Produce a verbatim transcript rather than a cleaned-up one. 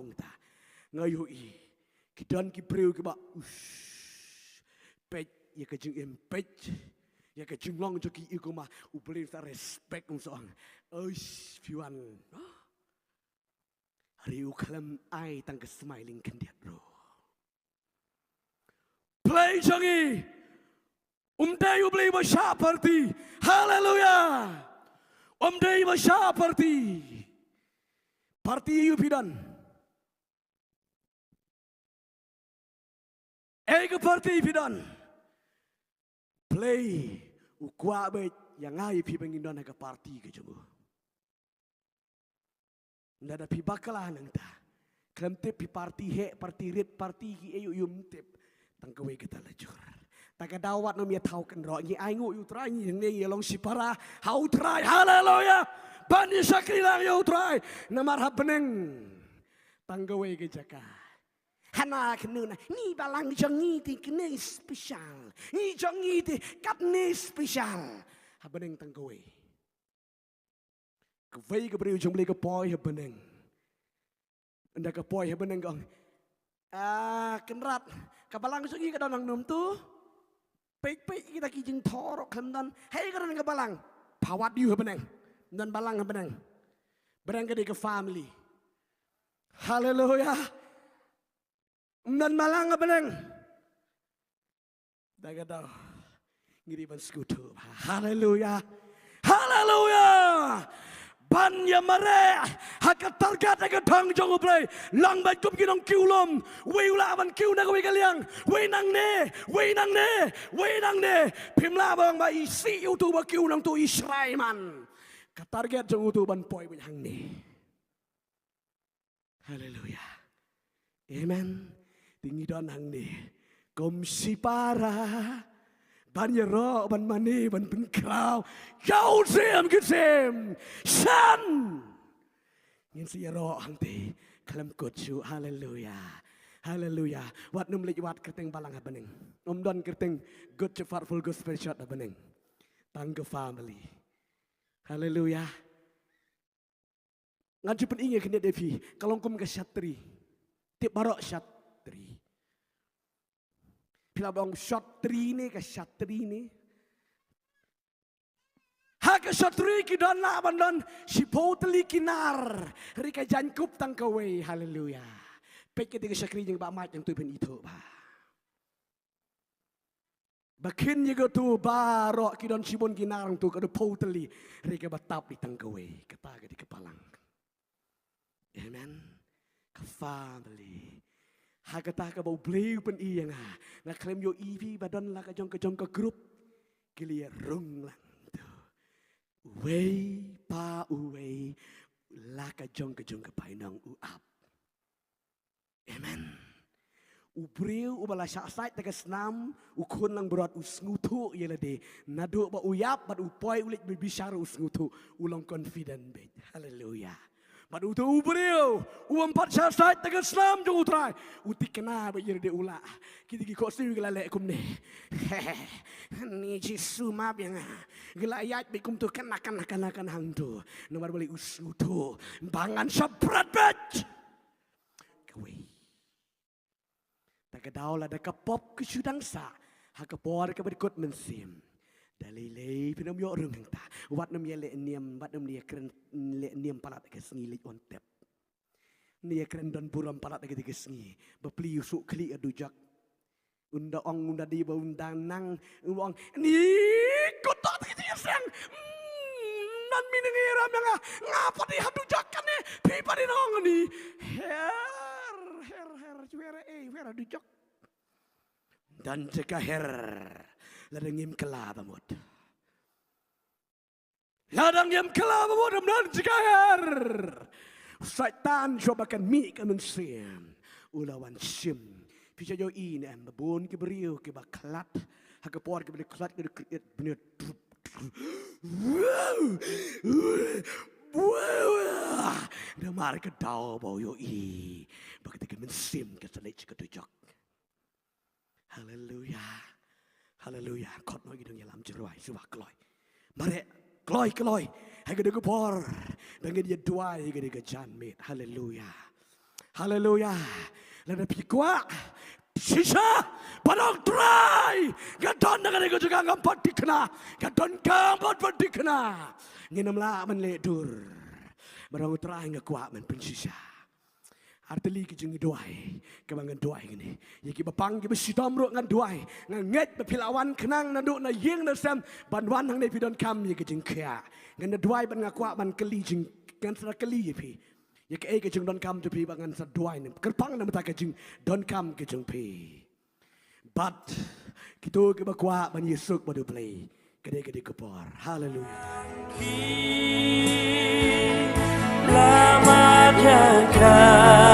nangta. Nga ïohi ki don ki briew kiba, ush, peit ïa ka jingim, peit ïa ka jinglong jong ki, ïa kumba U Blei u sa respect, um sa ong, ush, phi wan, hynrei u khlem ai tang ka smiling khyndiat ruh. Blei jong ngi um dei U Blei ba shah party. Haleluya. Um dei ba shah party. Party aïu phi don? Ei ka party phi don? Blei u kwah beit ïa nga ïa phi ba ngin don ha ka party ka jong u. Lada phi bakla nangta, khlem tip phi party heh, party rit, party kiei, um tip tang kawei kata la jur. Ta ka daw wat nym ïa thaw kynroh, ngi ainguh ïa U Trai, ngi hangne ïa long shipara ha U Trai. Haleluya. Ban ïa shakri lang ïa U Trai. Namar ha bneng tang kawei ka jaka. Hana kynnoh na, ngi balang jong ngi te kane special, ngi jong ngi te katne special. Ha bneng tang kawei. Kawei ka briew jong Blei ka poi ha bneng. Ynda ka poi ha bneng ka ong, ah, Kynrad, ka balang jong ngi ka don hangno to? Peit peit kita ki jingthoh ruh khlem don. Hei, ka don ka balang. Phah wad ïa u ha bneng. Don balang ha bneng. Bneng ka dei ka family. Haleluya. Ym don balang ha bneng. Da ka daw ngi dei ban sngewthuh. Haleluya. Haleluya. Ban ïa mareh ha ka target, ha ka thong jong U Blei. Long beit kum ki nongkiew lum. Wei u lah ban kiew na kawei ka liang, wei nangne, wei nangne, wei nangne. Phim lah ban ong ba isih ïa uto ba kiew nangto, i shrai man. Ka target jong uto ban poi beit hangne. Haleluya. Amen. Te ngi don hangne kum shipara ban ïaroh, ban mane, ban pynkhraw ïa u syiem ki syiem. Shen ngin sa ïaroh hangtei khlem kut shuh. Haleluya. Haleluya. Wat nym leit wad kyrteng balang ha bneng. Ym don kyrteng Good Shepherd Full Gospel Church ha bneng. Tang ka family. Haleluya. Ngan shu pyni ïa kane da phi, ka long kum ka shatri. Tip baroh shatri. Phi lah ban ong shatri ne, ka shatri ne. Ha ka shatri ki don lah ban don shiphew tylli ki nar. Hynrei ka jaiñkup tang kawei. Haleluya. Peit kata ka shakri jong Bah Mike nangtu, phin ithuh ba ba khin ïa kato baroh ki don shibun ki nar, nangto ka dei phew tylli. Hynrei kaba tap dei tang kawei, kata ka dei ka balang. Amen. Ka family. Ha kata kaba U Blei u pyni ïa nga, nga khlem ïohi phi ba don la ka jong ka jong ka group. Ki la ïa rung lang to. Uwei pa uwei, la ka jong ka jong ka bainong u ap. Amen. U briew uba la shah sait da ka snam, u khun langbrot, u sngewthuh ïa lade. Naduh ba u ïap bad u poi u leit bishar, u sngewthuh, u long confident beit. Haleluya. Bad uto u briew u bym pat shah sait da ka snam jong U Trai, u thikna beit ïa lade, u lah. Kita ki khohsiew ki la leh kumne. Ni Jisu map ïa nga. Ki la ïaid beit kumto, kane kane kane kane hangto. Namar balei? U sngewthuh ba ngan shah bret beit. Kawei. Ta ka daw lada ka pop ka shu dang sah ha ka por kaba dei kut mynsiem, da lei lei phin ym ïoh rung hangta. Wat nym ïa leh niam, wat nym ïa kren leh niam palat ha ka sngi leit wan tep. Nym ïa kren don burom palat ha ka sngi. Bapli u shu khlieh ha dujok. Ynda ong, ynda dei ba ynda nang, ynda ong, ni, kutok ti ti seng. Hmm, nan mi ngi ram nga, nga pat dei ha dujok kane, phi pat dei nong ni. Her, her, her, where, eh, where dujok? Don jaka her. Lada ngim kylla ba mut. Lada ngim kylla ba mut, ym don jaka her. Soitan shuwa ba kan mih ka mynsiem, u la wan shim. Phi sa ïohi ne em, ba bun ki briew kiba khlad ha ka por kiba dei khlad, ki dei khlad bniat. Namar ka daw ba u ïohi ba kata ka mynsiem ka sa leit sha ka dujok. Haleluya. Haleluya. Khot noh ki nongïalam jyrwai, sngewbha kloi. Mareh kloi, kloi. Ha kane ka por ba ngin ïa duwai ha kane ka janmiet. Haleluya. Haleluya. Lada phi kwah shisha, ba ong Trai, nga don na kane ka jaka, ngam pat thikna, nga donkam ban pat thikna. Ngin ym lah ban leh dur. Ba ong Trai, nga kwah ban pynshisha. Ar tylli ki jingduwai kiba ngan duwai kane. Ïa kiba pang kiba shitom ruh ngan duwai. Nga ngeit ba phi la wan khnang naduh na ïing na sem ban wan hangne phi donkam ïa ki jingkhiah. Ngan da duwai ban, nga kwah ban kylli jing, ngan sa kylli ïa phi. Ïa kaei ka jingdonkam jong phi ba ngan sa duwai ne. Kyrpang na bynta ka jingdonkam ka jong phi. Bad kito kiba kwah ban ïasuk bad U Blei, ka dei, ka dei ka por. Haleluya. Lama jaka